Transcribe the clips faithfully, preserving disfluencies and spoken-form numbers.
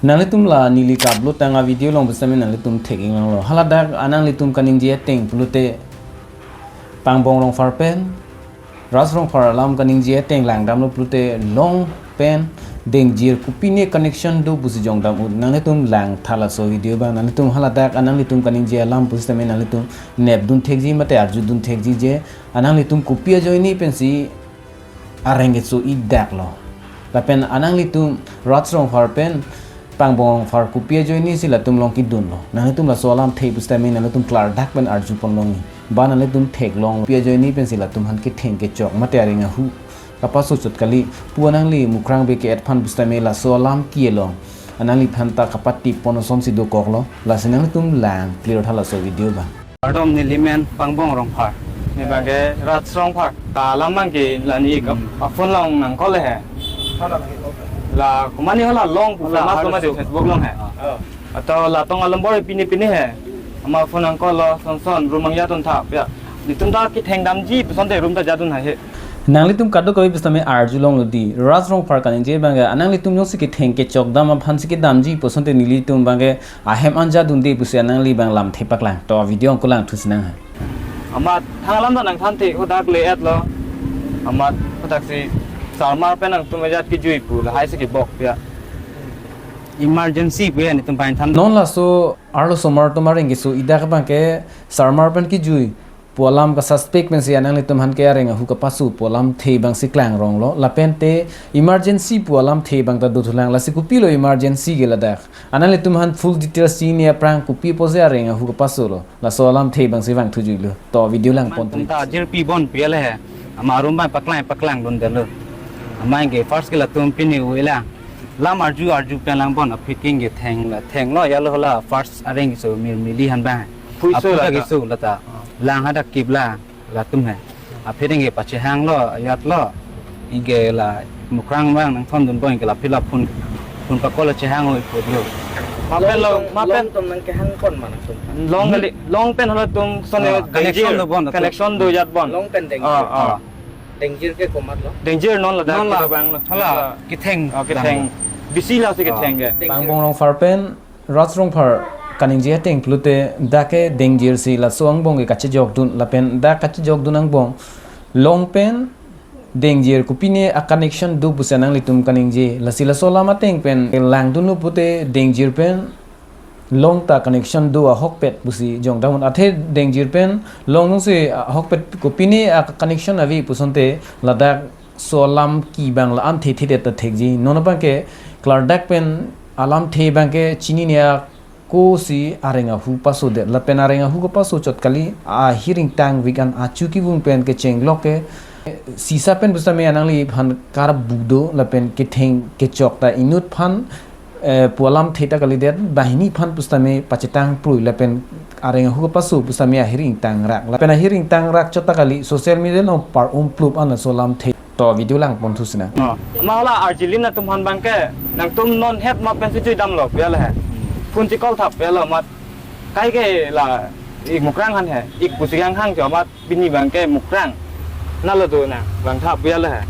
Nanglitum la neli ka-upload tang a-video along pusitame nanglitum thek-inglanglo. Haladak ananglitum kaningje ateng pulote Pangbong Rongphar pen Raj Rongphar alam kaningje ateng langdamlo pulote long pen Dengjir kopine connection do pusi jongdam un. Nanglitum langtha laso video abang. Nanglitum haladak ananglitum kaningje alam pusitame nanglitum nepdun thekji mate arjudun thekji je ananglitum kopi ajoine pensi areng keso-i daklo. Lapen ananglitum Raj Rongphar pen Pangbong Rongphar kopi ajoine si latum long kedunlo. Nanglitum laso alamthe pusitame nanglitum klardak pen arjupon longji. Ba nanglitum theklong kopi ajoine pensi latum aphan ketheng kechok mate areng ahu kapaso chot kali pu anangli Mukrang Beke-et aphan pusitame laso alam ke-e along anangliphan ta kapatipon asonsi dokoklo. Lasi nanglitum lang clear tha laso video abang. Kardom, neli men Pangbong Rongphar. Ne abangke Raj Rongphar. Ta alam abangke la ne ik a-phone along nang call he. La komatne hala long pu la famous lo mati Facebook along he. Atau la tong a-number pine pine he. Amat phone nang call lo, son son room nang jadun tha pu ya. Netum ta ketheng damji pusonte room ta jadun ha he. Nanglitum kadokave pusitame arjulonglo di. Raj Rongphar kaningje abangke ananglitum jongsi ketheng kechok dam aphansi kedamji pusonte nelitum abangke ahem an jadunde pusi anangli abang lamthe paklang. To video angko langthu sinang ha. Amat thang alam ta nangthanthe, hadak le-etlo. Amat hadaksi sarmar pen nangtum ajat kejui pu lahai si kebok ya. Emergency pu ya netum pai than. Non laso arloso osomar atum areng keso-i dak abangke sarmar pen kejui pu alam ka-suspect pensi ananglitum aphan ke areng ahu kapaso pu alamthe abangsi klangronglo. Lapente emergency pu alamthe abang ta dothulang, lasi kopilo emergency ke ladak. Ananglitum aphan full details chini aphrang kopi apotsi areng ahu kapasolo. Laso alamthe abangsi vangthujuilo. To video langpon. Amat tum ta jirpi bon pu ya le he. Amat room abang paklang paklangdundelo. Amat ke first ke latum pine u-e la. Lam arju arju pen lang bon aphi king ke theng la, thenglo ya lo la first areng keso mir mili han abang. Phuiso aphu la ta ta. Keso la ta. Lang hadak kip la latum he. Aphi ring ke pachehanglo, ajatlo. Ike la Mukrang abang nangthondun bon ke la phi la phone, phone pa call chehang oi putlo. Mapen lo, long, mapen long tum nangkehangpon ma nangtum? Long kali, long pen hala tum son. Ah, connection Dengjir do bon, connection do jat bon. Long pen Dengjir. Ah, ah. Dengjir ke komatlo? Dengjir non ladak. Non la abang lo. Hala ketheng. Oh, ketheng. Bisi lasi ketheng ke. Dengjir. Pangbong Rongphar pen Raj Rongphar kaningje ateng pulote dak ke Dengjir si laso angbong ke kachejokdun, lapen dak kachejokdun angbong long pen Dengjir kopine a-connection do pusi nanglitum kaningje, lasi laso alam ateng pen langdunlo pute Dengjir pen long ta connection do ahokpet pusi jongdam un. Athe Dengjir pen long nungsi ahokpet kopine a-connection ave pusonte ladak so alam ke abang la an thethedet ta thekji. Non abangke klardak pen alamthe abangke chinine ako si areng ahu pasodet. Lapen areng ahu kapaso chot kali ahiring tangvik an achu kevung pen kechenglok ke sisa pen pusitame anangliphan karbu do lapen ketheng kechok ta inut aphan, eh, pu alamthe ta kalidet, banghini aphan pusitame pachetang prui lapen areng ahu kapaso pusitame ahiring tangrak. Lapen ahiring tangrak chot ta kali social media along par-um plup an laso alamthe. To video langponthu sinang. Oh. Amat hala arjilin atum aphan abangke nangtum non het ma pensi jui damlo pu ya le he. Phone si call thap pu ya lo amat. Kai ke la ik Mukrang han he. Ik pusi hanghang cho amat pini abangke Mukrang. Nalo do na abang thap pu ya le he.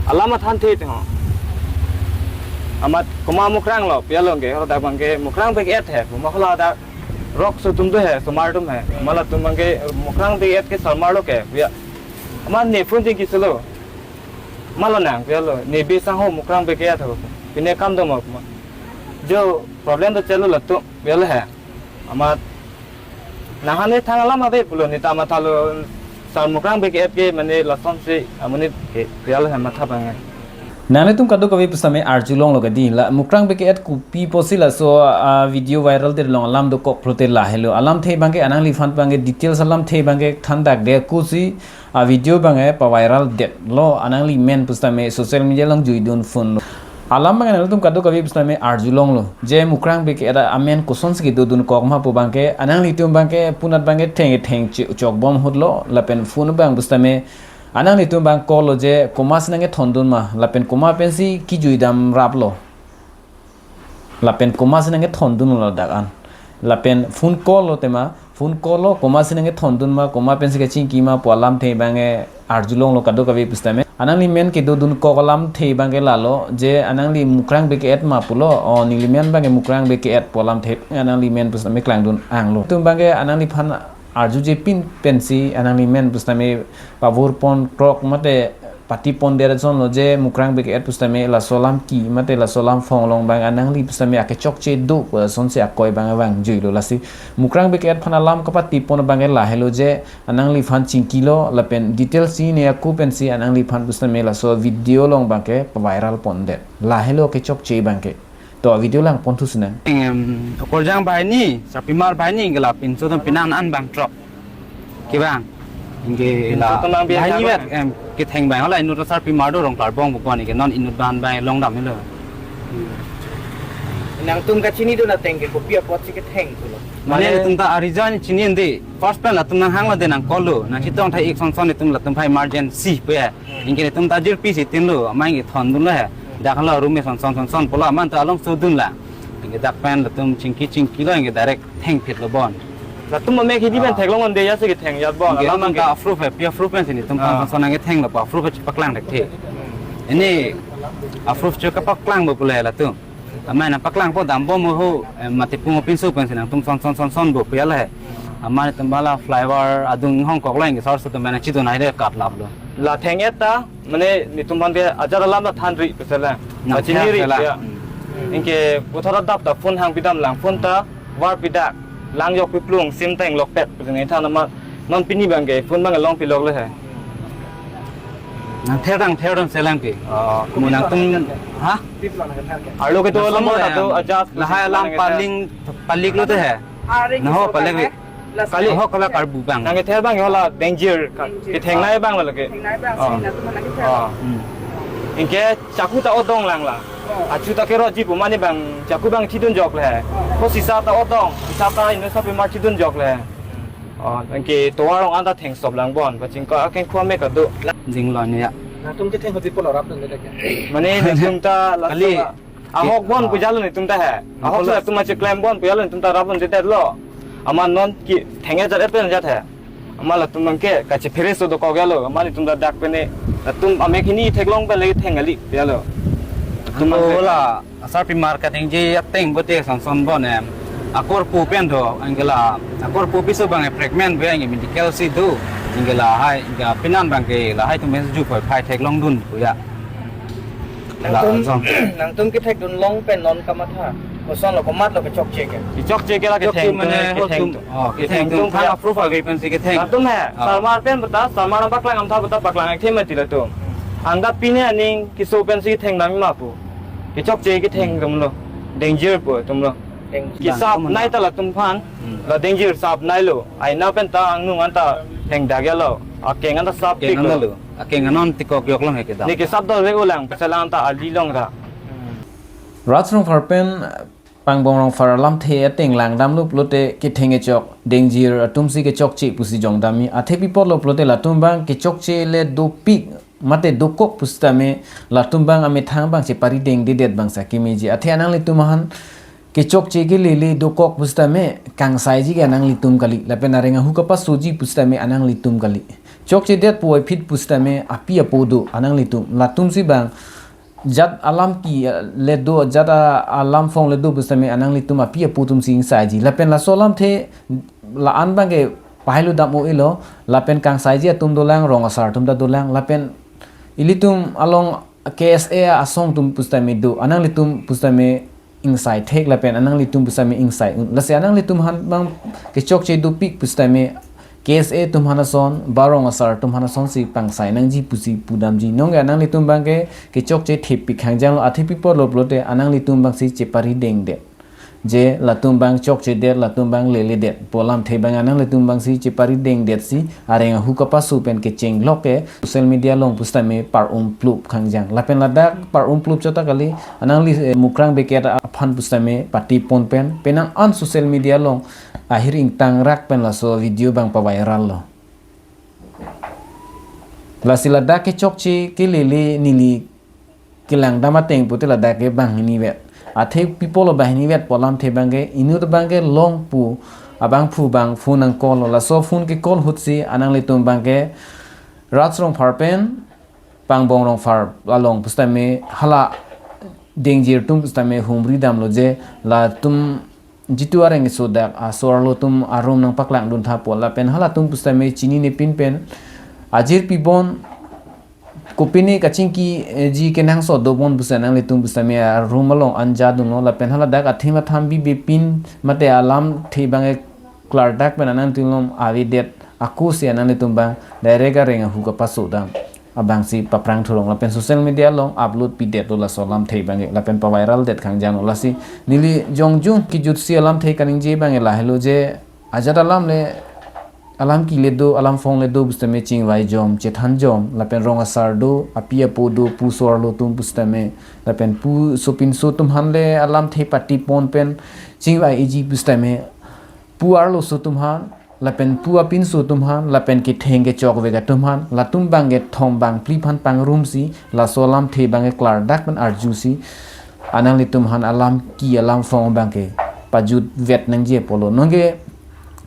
Alam athanthe te ho. Amat komat Mukrang lo pu ya lo ke, hadak abangke Mukrang Beke-et he. Komat hala dak rokso atum do he, osomar atum he. Amat latum abangke Mukrang Beke-et ke sarmar lo ke pu ya. Amat ne phone chingki solo. Malo nang pu ya lo, ne be sangho Mukrang Beke-et ho. Pine kam do ma kuma. Jo problem do chelo latum pu ya le he. Amat nang hane thang alam ave pulo, ne ta mathalo sar Mukrang Beke-et ke mane lasonsi amonit ke pu ya le he matha abang. Nanglitum kadokave pusitame arjulonglo kadi, la Mukrang Beke-et kopi apotsi laso a-video viral det along alam dokok pulote lahelo. Alamthe abangke anangliphan abangke details alamthe abangke thandakde ako si a-video abangke pa-viral detlo, anangli men pusitame social media along juidun phone lo. Alam abangke nanglitum kadokave pusitame arjulonglo. Je Mukrang Beke-et amen kosonsi kedodun kok ma pu abangke, ananglitum abangke punat abangke theng theng che-, chokbom ahutlo, lapen phone abang pusitame ananglitum abang call lo je komatsi nangkethondun ma, lapen komat pensi kejui damraplo. Lapen komatsi nangkethondunlo ladak an. Lapen phone call lo tema, phone call lo komatsi nangkethondun ma, komat pensi kachingki ma pu alamthe abangke arjulonglo kadokave pusitame. Anangli men kedodun kok alamthe abangke lalo, je anangli Mukrang Bey ke-et ma pulo, o neli men abangke Mukrang Bey ke-et pu alamthe, anangli men pusitame klangdun anglo. Itum abangke alangliphan arjuje pin pensi anangli men pusitame pavur pon krok mate pati pon der ason lo je Mukrang Bey ke-et pusitame laso alam ki mate laso alam phong along abang anangli pusitame akechokche do pu asonsi akoi abang abang juilo lasi. Mukrang Bey ke-et aphan alam kapati pon abangke lahelo je anangliphan chingkilo lapen details si ne aku pensi anangliphan pusitame laso video along abangke viral pondet. Lahelo kechokche abangke. To video lang ponthu sinang. Em, Okorjang banghini, Sarpimar banghini, anke la pinso atum pinan an bang throk. Kevang. Anke la pinso atum nang biar banghini jago vet, em, ketheng abang, hala inut Sarpimar do Rongkarbong bukon, anke non inut abang abang longdam helo. Nangtum kachinidun ateng ke kopi apotsi ketheng pulo? Mane, mane itum ta a-reason chini ande. First pen latum nanghanglo de nangkoklo. Nangchetong tha-ik son son itum latum aphan emergency pu ya. Anke itum ta jirpi si tinlo, amat anke thondunlo he. Dak lo room me son son son son pulo amat ta along sodun la. Anke dak pen latum chingki chingkilo anke direct thengphitlo bon. Latum amek hini pen, ah, theklong ande ya si ketheng ya bon. Anke alam amat anke ta a-proof he, pi a-proof pensi netum aphan, ah, son son nangkethenglo pu a-proof chepaklangdet the. Hmm. Ini a-proof chepaklangpo pule latum. Amat nangpaklangpo dambom ho, eh, mate pung pinso pensi nangtum son son son sonpo pu ya la he. Amat netum bala flyover adung hongkoklo anke sar so atum nangchedun ai de katlaplo. La theng-et ta, mane netum aphan ke ajat alam ta thanri pu sela. Nang kachiniri thanri la ya. Hmm. Anke puthot adap ta phone hangpidam lang, phone ta varpidak, lang jok piplung, sim ta inglokpet, pu jeng than amat non pini abangke phone abang longpiloklo he. Nangther nangther dam selang ke. Oh, mo nangtum, ha? Arlo ke to laso mo lamor ta to, yang ajat lahai alam nangther. Paling, paliklo te he. Are naho kiso palik bang, eh? Kali. Naho kala karbu abang. Nangkether abang hala danger ka. Danger. Ketheng nai abang lake. Ketheng nai abang, oh, si latum aphan nangkether. Oh. Hmm. Anke chaku ta odong lang la. Oh. Achu ta kerotji pu mane abang chaku abang chedun joklo he. Oh. Ko sisa ta odong, sisa ta inut Sarpimar chedun joklo he. Oh, anke tovar along anta thengsop lang bon, pachingko akeng khua me kado. Dinglo ne ya. Nangtum ketheng hoti pulo rapdunde ke. Mane nangtum ta la kali. Ahok bon, ah, pujalo netum ta he. Ahok, nangkolo, si latum acheklem bon pujalo netum ta rapdundedetlo. Amat non ketheng-et jat-et pen jat he. Amat latum abangke kachephere so dokok yalo. Amat netum ta dak pen ne. Latum amek hini theklong pen lagi theng kali yalo. Latum ako abangke la Sarpimar kaningje ateng bote son son bon em. Akorpu pen do, anke la akorpu piso abang fragment be anke medical si do. Anke lahai, anke pinan abangke lahai atum pen ju phoi phai theklongdun pu ya. La, nangtum, son, nangtum kethekdun long pen non kamatha. Kosonlo, komatlo kechokche ke? Kechokche ke la kechokche ketheng mane atum, ho ketheng atum, oh, ketheng atum atum aphan ya. A-proof ave pensi ketheng. Latum he, ah, Sarmar pen puta, Sarmar nangpaklang amtha puta paklang akthe mati latum. Anke pine aning keso pensi ketheng dam ma pu. Kechokche ketheng, hmm, atumlo. Danger pu atumlo. Danger. Kesap nai ta latum aphan. Hmm. La danger sap nailo. Aina pen ta angnung anta thengdak yalo. Akeng anta sap, akeng piklo. Anta lo. Akeng anon tikok yok lang he kedam. Ne kesap dol ve ulang, pesalang ta ali long ra. Raj Rongphar pen Pangbong Rongphar alamthe ateng langdamlo pulote ketheng kechok, danger atumsi kechokche pusi jongdamji. Athe pi apotlo pulote latum abang kechokche le dopik mate dokok pusitame latum abang amethang abang cheparidengdedet abang si kemeji. Athe alanglitum aphan kechokche kelele dokok pusitame kangsaiji ke alanglitum kali. Lapen areng ahu kapasoji pusitame alanglitum kali. Chokchedet puvoiphit pusitame api apo do alanglitum. Latumsi abang jat alam ki, eh, le do, jat a-, alam phong le do pusitame alanglitum api apo atumsi ingsaiji. Lapen laso alamthe la-an abangke pahailo dam-o elo, lapen kangsaiji atum dolang, rong asar atum ta dolang, lapen ilitum along K S A asong atum pusitame do, alanglitum pusitame ingsai thek lapen alanglitum pusitame ingsai un. Lasi alanglitum aphan abang kechokche dopik pusitame K S A atum aphan ason, ba rong asar atum aphan asonsi pangsai nangji pusi pudamji. Nonke alanglitum abangke kechokche thepik hangjanglo, athe pi apotlo pulote alanglitum abangsi cheparidengdet. Je latum abang chokchedet, latum abang leledet pu alamthe abang alanglitum abangsi cheparidengdetsi areng ahu kapaso pen kechenglok ke social media along pusitame par-umplup hangjang. Lapen ladak par-umplup chot ta kali, alangli, eh, Mukrang Bey ke-et aphan pusitame pati pon pen, penang an social media along ahir ingtangrak pen laso video abang pavirallo. Lasi ladak kechokche kelele neli kelangdam ateng pute ladak ke banghinivet. Athe pi apotlo banghinivet pu alamthe abangke inut abangke Longpu abangphu abang phone nangcall-lo. Laso phone ke-call ahutsi alanglitum abangke Raj Rongphar pen Pangbong Rongphar along pusitame hala dengjir atum pusitame humri damlo je latum jitu areng keso dak aso arlo atum arum nangpaklangdun tha pu lapen halatum pusitame chinine pin pen ajir pibon kopine kachingki, eh, ji kenangsot dobon pusi nanglitum pusitame arum along anja dunlo lapen haladak athema tham bibe pin mate alamthe abang klardak pen anangtum along avedet ako si nanglitum abang direct areng ahu kapaso dam abangsi paprang thurong lapen social media along upload pidetlo laso alamthe abang lapen paviral det kangjanglo. Lasi neli jongjung kijutsi alamthe kaningje abang lahelo je ajat alam le alam kile do, alam phong le do pusitame chingvai jom, chethan jom, lapen rong asar do, api apo do, pu so arlo atum pusitame, lapen pu sopinso atum aphan le alamthe pati pon pen chingvai eji pusitame, pu arloso atum aphan, lapen pu apinso atum aphan, lapen ketheng kechokvek atum aphan, latum abang kethom abang phli aphan pangrumsi, laso alamthe abang klardak pen arjusi, ananglitum aphan alam ki alam phong abang ke pajutvet nangji apotlo. Nonke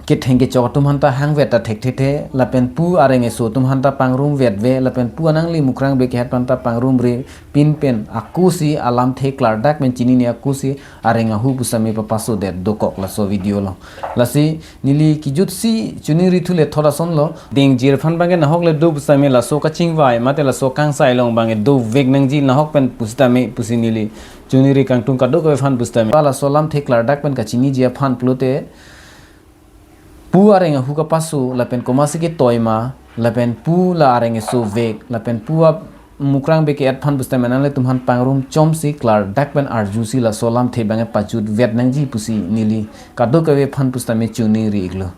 ketheng kechok atum aphanta hangvet ta thekthe, lapen pu areng keso atum aphanta pangrumvetve, lapen pu anangli Mukrang Bey Kehot aphanta pangrumre pin pen ako si alamthe klardak pen chinine ako si areng ahu pusitame papasodet dokok laso video along. Lasi neli kijutsi chuningri thu le thot asonlo. Dengjir aphan abang ke nahok le do pusitame laso kachingvai mate laso kangsai along abang ke dovek nangji nahok pen pusitame pusi neli chuningri kangtung kadokave aphan pusitame. Laso alamthe klardak pen kachiniji aphan pulote pu areng ahu kapaso lapen komatsi ketoima lapen pu la areng keso vek lapen pu a Mukrang Bey Kehot aphan pusitame nanglitum aphan pangrum chomsi klardak pen arjusi laso alamthe abang pajutvet nangji pusi neli kadokave aphan pusitame chuningri iklo.